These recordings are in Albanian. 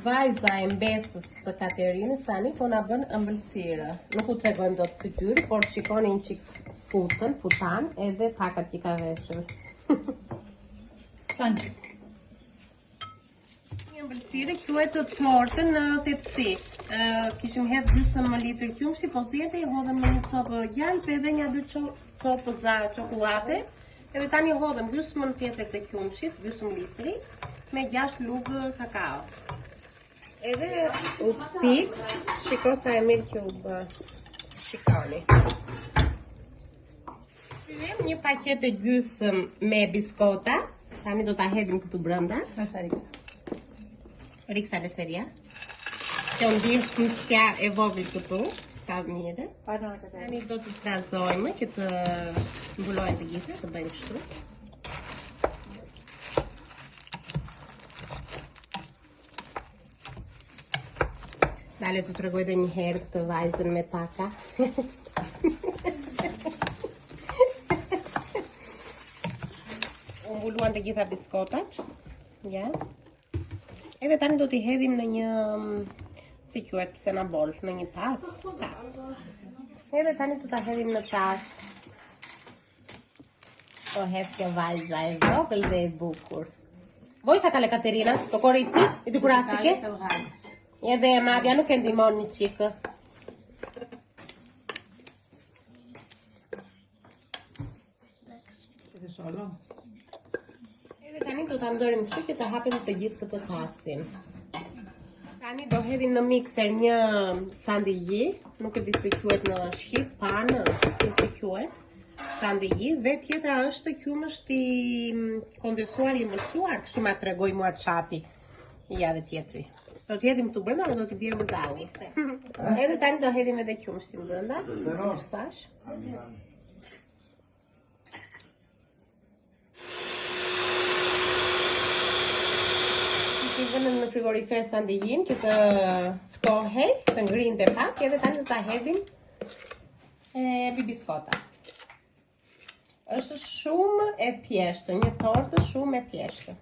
Vajza e mbesës të Katerinës tani po na bën ëmbëlsirë. Nuk u tregojmë dot fytyrë, por shikoni një çik futën, futan edhe takat që ka veshur. Tani. Një ëmbëlsirë quhet tortë në tepsi. Ë kishim hedh gjysmë litër qumështi, po ziente i hodhëm me një copë gjalpë edhe një dy copëza çokollate. Edhe tani hodhëm gjysmën tjetër të qumështit, gjysmë litri, me 6 lugë kakao. Edhe u piks, shiko sa e mirë që u bë. Shikoni. Kryem një paketë gjysmë me biskota. Tani do ta hedhim këtu brenda. Masa Riksa. Riksa Lefteria. Kjo ndihmësja e vogël këtu, sa mirë. Tani do të trazojmë që të mbulojnë të gjitha, të bëjmë kështu. Dale të tregoj edhe një herë këtë vajzën me taka. U mbuluan të gjitha biskotat. Ja. Edhe tani do t'i hedhim në një si quhet se na bol, në një tas, tas. Edhe tani do ta hedhim në tas. Po hedh kjo vajza e vogël dhe e bukur. Βοήθα καλέ Κατερίνα, το κορίτσι, γιατί κουράστηκε. Edhe e madhja nuk e ndihmon një çikë. Edhe solo. Edhe tani do ta ndërim kështu që të hapen të gjithë këtë tasin. Tani do hedhim në mikser një sandilji, nuk e di si quhet në shqip, panë, si si quhet, sandilji dhe tjetra është qumësht i mm, kondensuar i ëmbëlsuar, kështu ma tregoi mua çati. Ja dhe tjetri. Do t'i hedhim këtu brenda dhe do t'i bjerë vërdallë. Edhe tani do hedhim edhe qumështin brenda, siç thash. Kishim vënë në frigorifer sandiljin që të ftohej, të ngrinte pak, edhe tani do ta hedhim e mbi biskota. Është shumë e thjeshtë, një tortë shumë e thjeshtë.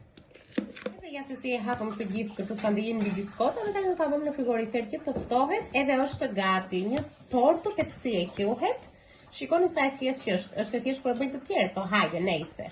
Edhe ja se si e hapëm të gjithë këtë sandiljin mbi biskota dhe tani do ta vëmë në frigorifer që të ftohet edhe është gati. Një tortë tepsie quhet. Shikoni sa e thjeshtë që është. Është e thjeshtë kur e bëjnë të tjerë, po hajde, nejse.